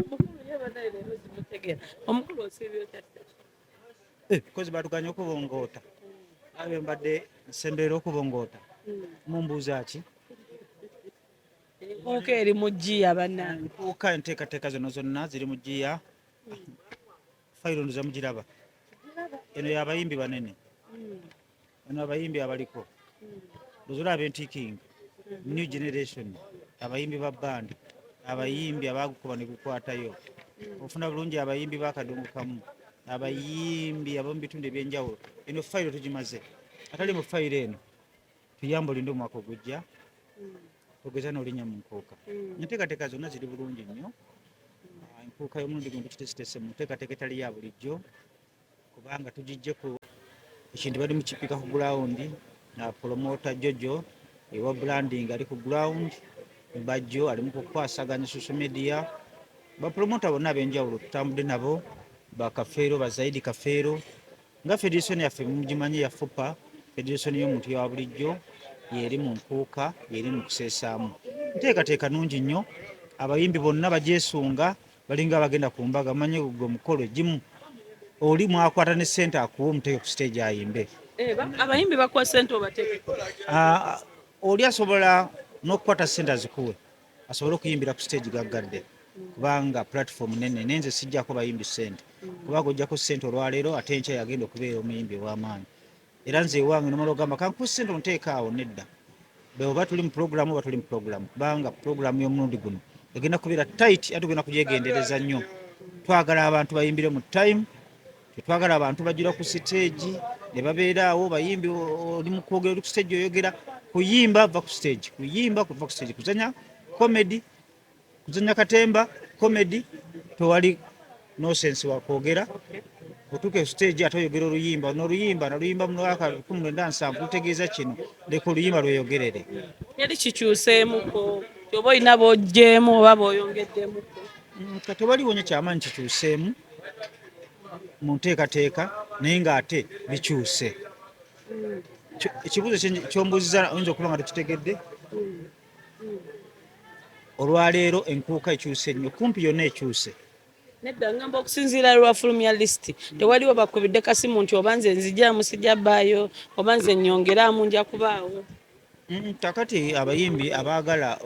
Omukulu ye banaye leero simutegeera. Omukulu osiibye otya? Kozi batuganye okubongoota, abe mbadde nsemberera okubongoota, mumbuuza ki? Enkuuka eri mu ggiya, bannange. Enkuuka, enteekateeka zonna zonna ziri mu ggiya. Fayiro ndoza mugiraba. Eno y'abayimbi banene, eno abayimbi abaliko ndoza olaba entiiking new generation, abayimbi ba band, abayimbi abagukuba ne gukwatayo, ofuna bulungi, abayimbi bakadongo kamu, abayimbi ab'omu bitundu ebyenjawulo. Eno fayiro tugimaze. Atali mu fayiro eno, tuyamba olinde omwaka ogujja, togeza n'olinnya mu nkuuka. Enteekateeka zonna ziri bulungi nnyo. Enkuuka y'omulundi guno tukiteesiteese mu nteekateeka etali ya bulijjo, kubanga tugijje ku ekintu bali mukipika ku ground na promoter Jojo ewa branding ali ku ground, Bajjo ali mu kukwasaganya social media, bapromota bonna ab'enjawulo tutambudde nabo, bakafeero, bazaidi Kafeero. Nga federation yaffe mugimanyi ya FUPA, federation y'omuntu ya bulijjo, yeri mu nkuuka, yeri mu kuseesaamu. Nteekateeka nungi nnyo, abayimbi bonna bagyesunga, balinga abagenda ku mbaga. Manye gwe mukolo egimu oli mwakwata ne ssente akuwa omuteeke ku stage ayimbe. Abayimbi bakuwa ssente obateeke? Oli asobola n'okukwata ssente azikuwe asobole okuyimbira ku stage gaggadde, kubanga platform nene. Naye nze sijjako bayimbi ssente, kubanga ojjako ssente olwaleero, ate enkya yagenda okubeera omuyimbi ow'amaanyi. Era nze ewange nomala ogamba kankuwa ssente onteeka awo, nedda. Bwe oba tuli mu program, oba tuli mu program, kubanga program y'omulundi guno egenda kubeera tight, ate tugenda kugyegendereza nnyo. Twagala abantu bayimbire mu time, tetwagala abantu bajjira ku stage ne babeera awo. Bayimbi, oli mu kwogera, oli ku stage oyogera, kuyimba va ku stage, kuyimba kuva ku stage, kuzanya comedy, kuzanya katemba comedy, tewali nonsense wa kwogera. Otuuka e stage ate oyogera oluyimba n'oluyimba naluyimba mu mwaka 1970, lutegeeza kino, leka oluyimba lweyogerere. Teri kikyuseemuko oba olina b'oggyeemu oba b'oyongeddemuko? Kati waliwo nnyo kyamaanyi kikyuseemu mu nteekateeka, naye ng'ate bikyuse. Ekibuuzo kyombuuziza oyinza okuba nga tokitegedde. Olwaleero enkuuka ekyuse nnyo, kumpi yonna ekyuse. Nedda, ngamba okusinziira lwafulumya lisiti, tewaliwo bakubidde kasimu nti oba nze nzijaamu sijja bbaayo, oba nze nyongeraamu nja kubaawo? Kakati abayimbi abaagala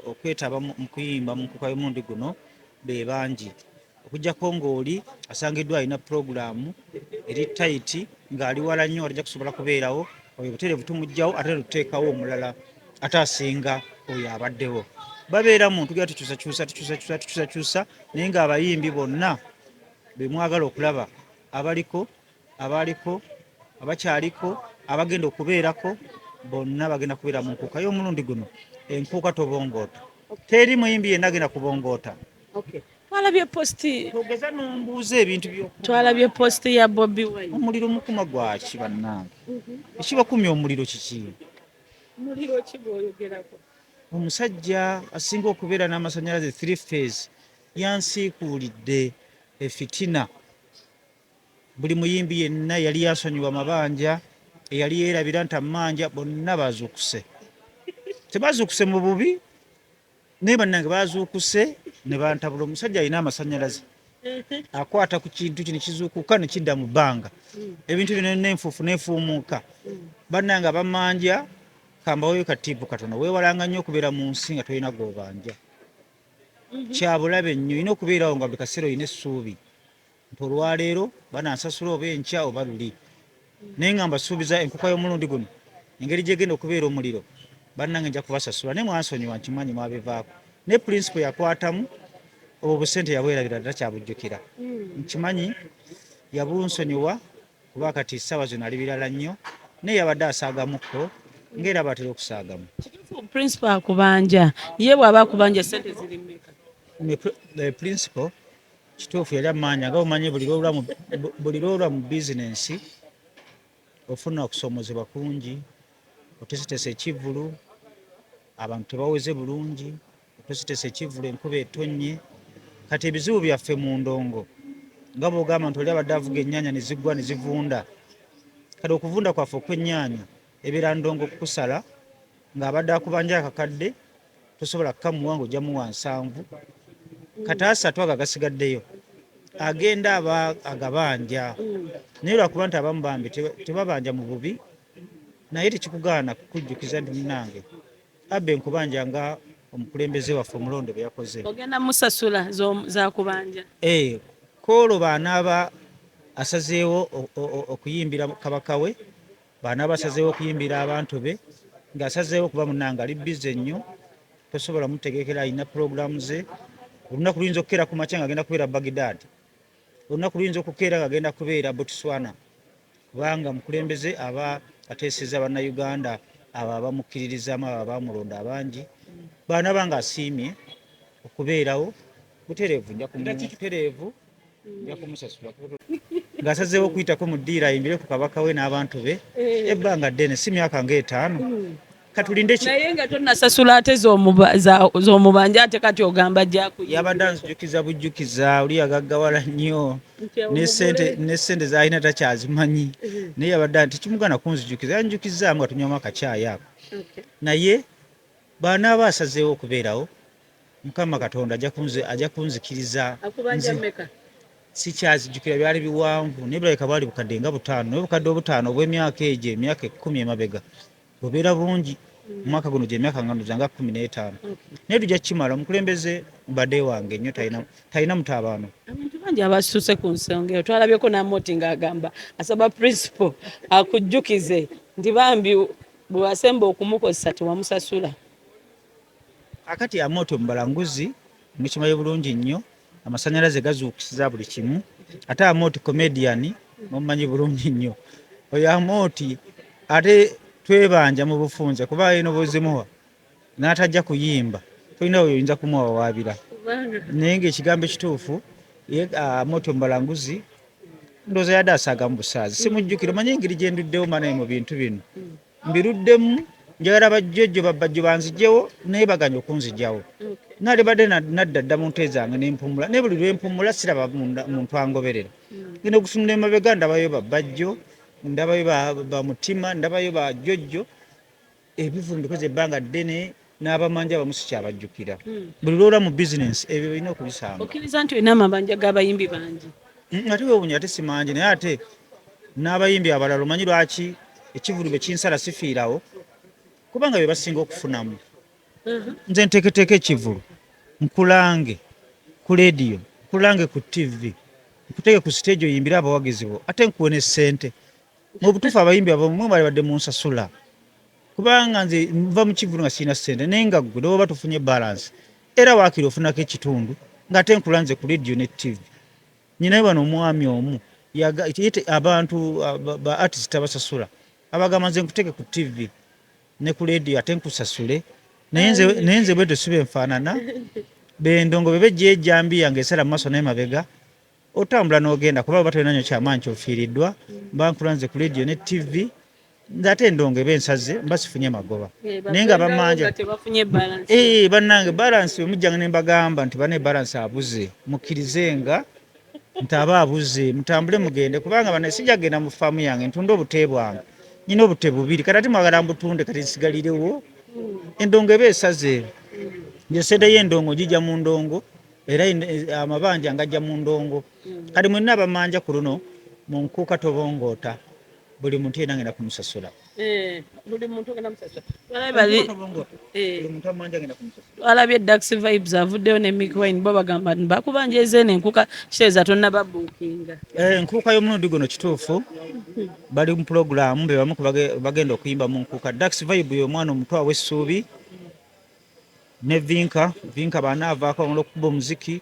okwetaba mu kuyimba mu nkuuka y'omulundi guno be bangi, okuggyako ng'oli asangiddwa alina pulogulaamu eri tight ng'ali wala nnyo, atajja kusobola kubeerawo, oyo butereevu tumuggyawo ate ne tuteekawo omulala ate asinga oyo abaddewo. Babeeramu, tugenda tukyusakyusa, tukyusakyusa, tukyusakyusa, naye ng'abayimbi bonna be mwagala okulaba, abaliko, abaliko, abakyaliko, abagenda okubeerako, bonna bagenda kubeera mu nkuuka y'omulundi guno. Enkuuka tobongoota, teri muyimbi yenna agenda kubongoota. Okay. Twalabye post. Togeza nombuuza ebintu byo. Twalabye post ya Bobi Wine. Omuliro mukuma gwaki, bannange? Ekibakumya omuliro kiki? Muliro ki bw'oyogerako? Omusajja asinga okubeera n'amasanyalaze three phase yansiikuulidde efitina. Buli muyimbi yenna yali yasonyiwa mabanja, eyali yeerabira nti amanja, bonna bazuukuse. Tebazuukuse mu bubi, naye bannange bazuukuse ne bantabula. Omusajja alina amasanyalaze, akwata ku kintu kino kizuukuka ne kidda mu bbanga, ebintu bino n'enfuufu neefuumuuka. Bannange abamanja, kambaweyo ka tip katono: weewalanga nnyo okubeera mu nsi nga tolina gw'obanja. Kyabulabe nnyo. Olina okubeerawo nga buli kaseera olina essuubi nti olwaleero banansasula, oba enkya, oba luli. Naye nga mbasuubiza, enkuka y'omulundi guno engeri gyegenda okubeera omuliro, bannange nja kubasasula. Naye mwansonyiwa, nkimanyi mwabivaako, naye Principal yakwatamu obwo busente yabwerabira, takyabujjukira. Nkimanyi yabunsonyiwa, kuba kati essaawa zino ali birala nnyo, naye yabadde asaagamukko ngaera batera okusaagamu. Kituufu Principal akubanja? Ye bw'aba akubanja, sente ziri mmeka? The Principal kituufu yali amanja. Nga omanyi, buli lwolwa mu bizinensi ofuna okusoomozebwa kungi. Oteeseteese ekivvulu, abantu tebaweze bulungi, oteeseteese ekivvulu, enkuba etonnye. Kati ebizibu byaffe mu ndongo, nga bw'ogamba nti oli abadde avuga ennyaanya ne ziggwa ne zivunda, kati okuvunda kwaffe okw'ennyaanya ebeera ndongo kukusala ng'abadde akubanja akakadde. Tosobola kukamuwa ng'ojja muwa 70. Kati 30 ago agasigaddeyo agenda aba agabanja, naye lwakuba nti abamu bambi tebabanja mu bubi, naye tekikugaana kukujjukiza nti munnange Abe nkubanja nga omukulembeze waffe omulonde bwe yakoze. Ogenda musasula zakubanja? Koolo bw'anaaba asazeewo okuyimbira kabaka we, bw'anaaba asazeewo okuyimbira abantu be, ng'asazeewo kuba munnange ali busy nnyo, tosobola mutegekera, alina pulogulaamu ze. Olunaku luyinza okukeera ku makya ng'agenda kubeera Baghdad, olunaku luyinza okukeera ng'agenda kubeera Botswana, kubanga mukulembeze aba ateeseza Bannayuganda abo abamukkiririzaamu, abo abamulonda abangi. Bw'anaaba ng'asiimye okubeerawo butereevu, nja kumusasula ng'asazeewo okuyitako mu ddiiro ayimbire ku kabaka we n'abantu be ebbanga ddene, si myaka ng'etaano. Katulinde ki? Naye nga tonnasasula ate z'omubanja, ate kati ogamba ajja kuyingira. Yabadde anzijukiza bujjukiza, oli yagaggawala nnyo ne ssente z'alina takyazimanyi, naye yabadde tekimugana kunzijukiza, yanjukizaamu nga tunywamu akacaayi ako. Naye bw'anaaba asazeewo okubeerawo, Mukama Katonda ajja kunzikiriza. Akubanja mmeka? Sikyazijjukira, byali biwanvu, naye bulabika bwali bukadde nga 5, naye obukadde 5 obw'emyaka egyo, emyaka 10 emabega, bubeera bungi. Omwaka guno gy'emyaka nga ndowooza nga 15, naye tujja kukimala. Omukulembeze mbadde wange nnyo, talina mutabaano. Abantu bangi abasuuse ku nsonga eyo, twalabyeko n'Amoti ng'agamba asaba principal akujjukize nti bambi bwe wasemba okumukozesa tewamusasula. Akati Amoti omubalanguzi mukimanyi bulungi nnyo, amasannyalaze gazuukusiza buli kimu. Ate Amoti comedian mumanyi bulungi nnyo oyo Amoti, ate twebanja mu bufunze kuba eno bw'ozimuwa n'atajja kuyimba tolina we oyinza kumuwawaabira, naye ng'ekigambo ekituufu ye Amoti omubalanguzi ndowooza yadde asaaga mu busaazi, simujjukira. Omanyi engeri gye nduddewo manaye mu bintu bino, mbiruddemu, njagala bajjojjo babbajjo banzigyewo, naye baganye okunzigyawo. Nalibadde nadda dda mu nte zange nempumula, naye buli lwempumula siraba muntu angoberera. Ngenda okutunula emabega ndabayo babbajjo, ndabayo bamutima, ndabayo bajjojjo. Ebivvulu mbikoze ebbanga ddene n'abamanja abamu sikyabajjukira. Buli lw'ola mu bizinensi ebyo olina okubisanga. Okkiriza nti olina amabanja g'abayimbi bangi? Ate weewuunya, ate si mangi, naye ate n'abayimbi abalala omanyi lwaki ekivvulu bwe kinsala sifiirawo? Kubanga be basinga okufunamu. Nze nteeketeeka ekivvulu, nkulange ku leediyo, nkulange ku ttivi, nkuteeke ku siteegi oyimbire abawagizi bo, ate nkuwe ne ssente. Mu butuufu abayimbi abamu balibadde munsasula, kubanga nze nva mu kivvulu nga sirina ssente, naye nga ggwe ne bw'oba tofunye balance era waakiri ofunako ekitundu ng'ate nkulanze ku leediyo ne ttivi. Nyinayo wano omwami omu abantu ba artist tabasasula, abagamba nze nkuteeke ku ttivi ne ku leediyo ate nkusasule, naye nze bwetyo si bwe nfaanana. Bendongo bwe bejja ejjambiya ng'esala mu maaso n'emabega, otambula n'ogenda kuba oba tolina nnyo kyamaanyi ky'ofiiriddwa. Mba nkulanze ku leediyo ne ttivi, nze ate endongo eba ensaze mba sifunye magoba, naye nga bamanja bannange balance. Bwe mujjanga ne mbagamba nti bane balance abuze, mukkirizenga nti aba abuze, mutambule mugende, kubanga bane sijja kugenda mu faamu yange ntunde obute bwange. Nyina obute bubiri kati ate mwagala mbutunde, kati nsigalirewo. Endongo eba esaze, nze ssente y'endongo ngijja mu ndongo, era amabanja ngajja mu ndongo. Kati mwenna abamanja ku luno mu nkuuka tobongoota, buli muntu yenna ngenda kumusasula. Buli muntu ogenda musasula. Buli muntu amanja ngenda kumusasula. Twalabye Dax Vibes avuddeyo ne Mick Wine, bo bagamba bakubanja ezeeno enkuuka, kitegeeza tonnababuukinga. Enkuuka y'omulundi guno kituufu bali mu pulogulaamu, be bamu ku bagenda okuyimba mu nkuuka. Dax Vibe ye omwana omuto aw'essuubi ne Vinka. Vinka bw'anaavaako bamala okukuba omuziki,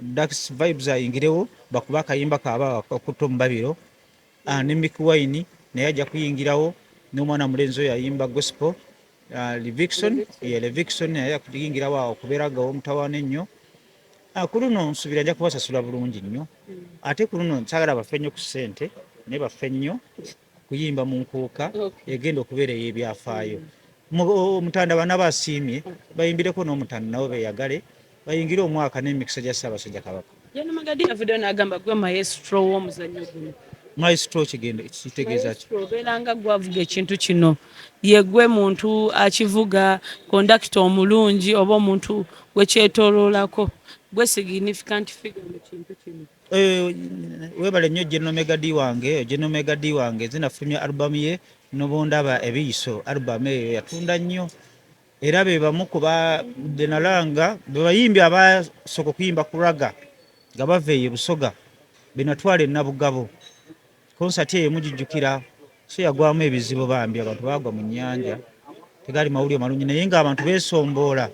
Dax Vibes ayingirewo bakube akayimba kaabwe akakutta omubabiro. Ne Mick Wine naye ajja kuyingirawo, n'omwana mulenzi oyo ayimba gospel, Levixone, ye Levixone naye ajja kuyingirawo awo okubeera nga ow'omutawaana ennyo. Ku luno nsuubira nja kubasasula bulungi nnyo, ate ku luno saagala bafe nnyo ku ssente, naye bafe nnyo kuyimba mu nkuuka egenda okubeera ey'ebyafaayo. Omutanda bana basiimye bayimbireko n'omutanda nabo beeyagale bayingire omwaka n'emikisa gya Ssaabasajja Kabaka. Jane Magadi avuddeyo n'agamba gwe maestro w'omuzannyo guno. Maestro kigenda kitegeeza ki? Maestro obeera nga gwavuga ekintu kino, yegwe muntu akivuga, kondakita omulungi oba omuntu gwekyetoloolako, gwe significant figure mu kintu kino. Eh, webale nnyo General Megadi wange. General Megadi wange zinafulumya album ye nobondaba ebiyiso. Album eyo yatunda nnyo era be bamu ku benalanga be bayimbi abasooka okuyimba ku ragga nga bava eyo Busoga benatwala e Nabugabo. Konsati eyo mugijjukira, so yagwamu ebizibu bambi, abantu baagwa mu nnyanja, tegaali mawulire malungi, naye ng'abantu beesomboola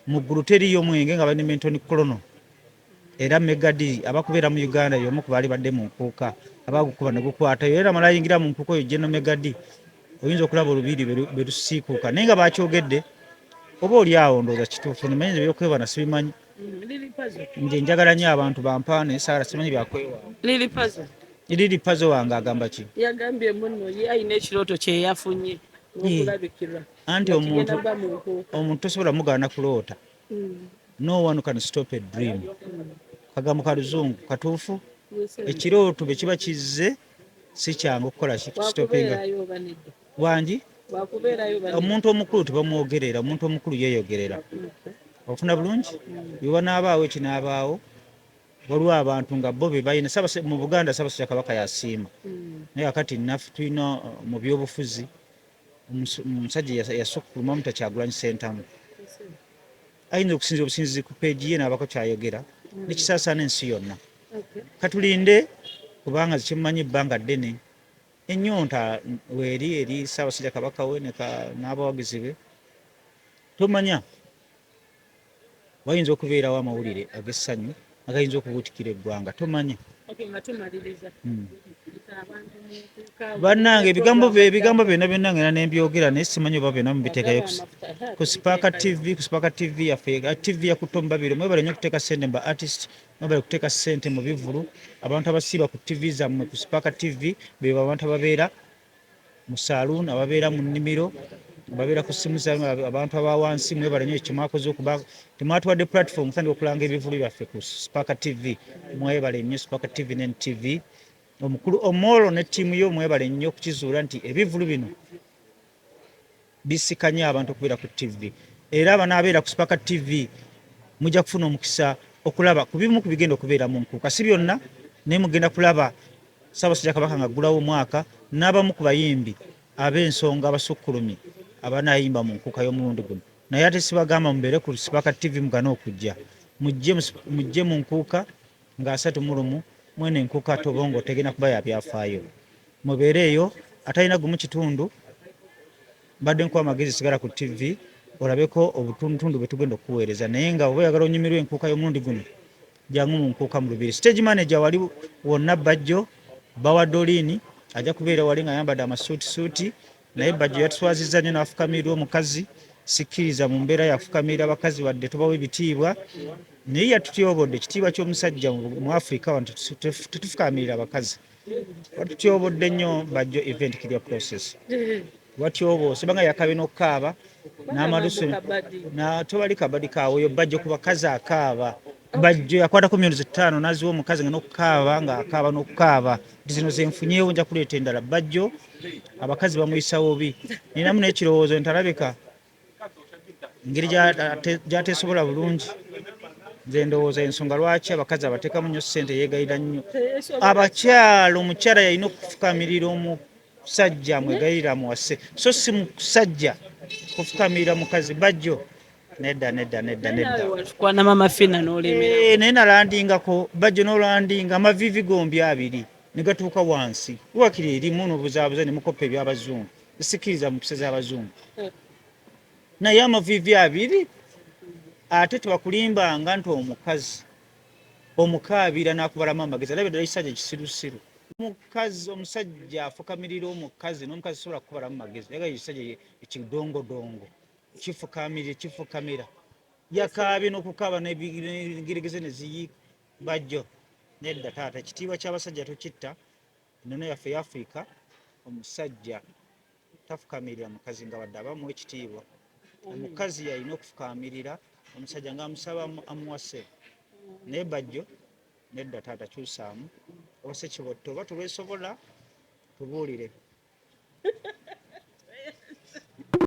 mu ggulu teriiyo mwenge nga bali ne Mentoni Colono. Era Megadi abakubeera mu Uganda y'omu ku baali badde mu nkuuka abagukuba ne gukwatayo, era namala ayingira mu nkuuka oyo General Megadi oyinza okulaba olubiri bwe lusiikuuka, naye nga bakyogedde oba oli awo ndowooza kituufu. Nimanyi nze ebyokwewana sibimanyi, nze njagala nnyo abantu bampaane, saala simanyi byakwewana. Lili Pazo. Lili Pazo wange agamba ki? Yagambye muno ye alina ekirooto kye yafunye okulabikirwa. Anti omuntu tosobola mugaana kuloota. No one can stop a dream. Kagambo ka luzungu katuufu. Ekirooto bwe kiba kizze si kyangu okukola stopinga. Wangi omuntu omukulu tebamwogerera, omuntu omukulu yeeyogerera. Ofuna bulungi bwe wanaabaawo ekinaabaawo, waliwo abantu nga bo be balina mu Buganda Ssaabasajja Kabaka yasiima, naye kakati naffe tulina mu byobufuzi omusajja yasukkuluma Muta Kyagulanyi Ssentamu ayinza okusinzira obusinzizi ku peegi ye n'abako kyayogera nekisaasaana ensi yonna. Katulinde kubanga zikyemumanyi ebbanga ddene ennyonta weeri eri Ssaabasajja Kabaka we n'abawagizi be. Tomanya, wayinza okubeerawo amawulire ag'essanyu agayinza okubuutikira eggwanga, tomanya. Bannange, ebigambo byonna byonna ngenda nembyogera, naye simanyi oba byonna mubiteekayo ku Spark TV, ku Spark TV yaffe, TV yakutte omubabiro. Mwebale nnyo okuteeka ssente mu ba artist, mwebale kuteeka ssente mu bivvulu. Abantu abasiiba ku TV zammwe ku Spark TV bebo abantu ababeera mu saloon, ababeera mu nnimiro, babeera ku ssimu zammwe, abantu aba wansi. Mwebale nnyo kyemwakoze okuba temwatuwadde platform kutandika okulanga ebivvulu byaffe ku Spark TV. Mwebale nnyo Spark TV ne NTV, omukulu Omolo ne ttiimu yo, mwebale nnyo okukizuula nti ebivvulu bino bisikanye abantu okubeera ku TV. Era abanaabeera ku Spark TV mujja kufuna omukisa okulaba ku bimu ku bigenda okubeera mu nkuuka, si byonna, naye mugenda kulaba Ssaabasajja Kabaka ng'aggulawo omwaka n'abamu ku bayimbi ab'ensonga abasukkulumye abanaayimba mu nkuuka y'omulundi guno. Naye ate sibagamba mubeere ku Spark TV mugane okujja, mujje mu nkuuka nga 31 mwene enkuuka tobongo tegenda kuba ya byafaayo. Mubeereeyo, atalina gumu kitundu mbadde nkuwa amagezi, sigala ku TV olabeko obutundutundu bwe tugenda okukuweereza, naye nga oba oyagala onyumirwa enkuuka y'omulundi guno, jangu mu nkuuka mu Lubiri. Stage manager wali wonna Bajjo bawa Dolini ajja kubeera wali ng'ayambadde amasuutisuuti, naye Bajjo yatuswazizza nnyo n'afukamirirwa omukazi. Sikkiriza mu mbeera yafukamirira abakazi, wadde tubawa ebitiibwa, naye yatutyobodde ekitiibwa ky'omusajja mu Afrika wano tetufukamirira abakazi. Watutyobodde nnyo Bajjo, event clear process watyoboose banga yakabe n'okukaaba n'amalusu tobali kabadi kaawe. Oyo Bajjo ku bakazi akaaba. Bajjo yakwatako 5 million n'aziwa omukazi nga n'okukaaba ng'akaaba n'okukaaba nti zino zenfunyeewo, nja kuleeta endala. Bajjo abakazi bamuyisa bubi. Ninamu n'ekirowoozo ntalabika engeri gy'ateesobola bulungi. Nze ndowooza ensonga lwaki abakazi abateekamu nnyo ssente, yeegayirira nnyo abakyala. Omukyala yalina okufukamirira omusajja amwegayirira amuwase, so si musajja kufukamirira mukazi. Bajjo nedda, nedda, nedda, nedda. Kwana Mama Fina n'olemera. Eh, naye nalandingako Bajjo n'olandinga amaviivi gombi abiri ne gatuuka wansi, wakiri erimu n'obuzaabuza ne mukoppa eby'abazungu. Sikkiriza mu mpisa z'abazungu, naye amaviivi abiri ate tebakulimbanga nti omukazi omukaabira n'akubalamu amagezi. Alabye ddala ekisajja kisirusiru. Omukazi, omusajja afukamirira omukazi n'omukazi sobola kukubalamu magezi. Yagala ekisajja ekidongodongo kifukamire kifukamira, yakaabye n'okukaaba n'engerigeze ne ziyiika. Bajjo nedda taata, ekitiibwa ky'abasajja tokitta. Ennono yaffe ya Afrika, omusajja tafukamirira mukazi nga wadde abamuwa ekitiibwa. Omukazi yalina okufukamirira omusajja ng'amusaba amuwase. Naye Bajjo nedda taata, kyusaamu. Oba Ssekibotto, oba tulwesobola, tubuulire.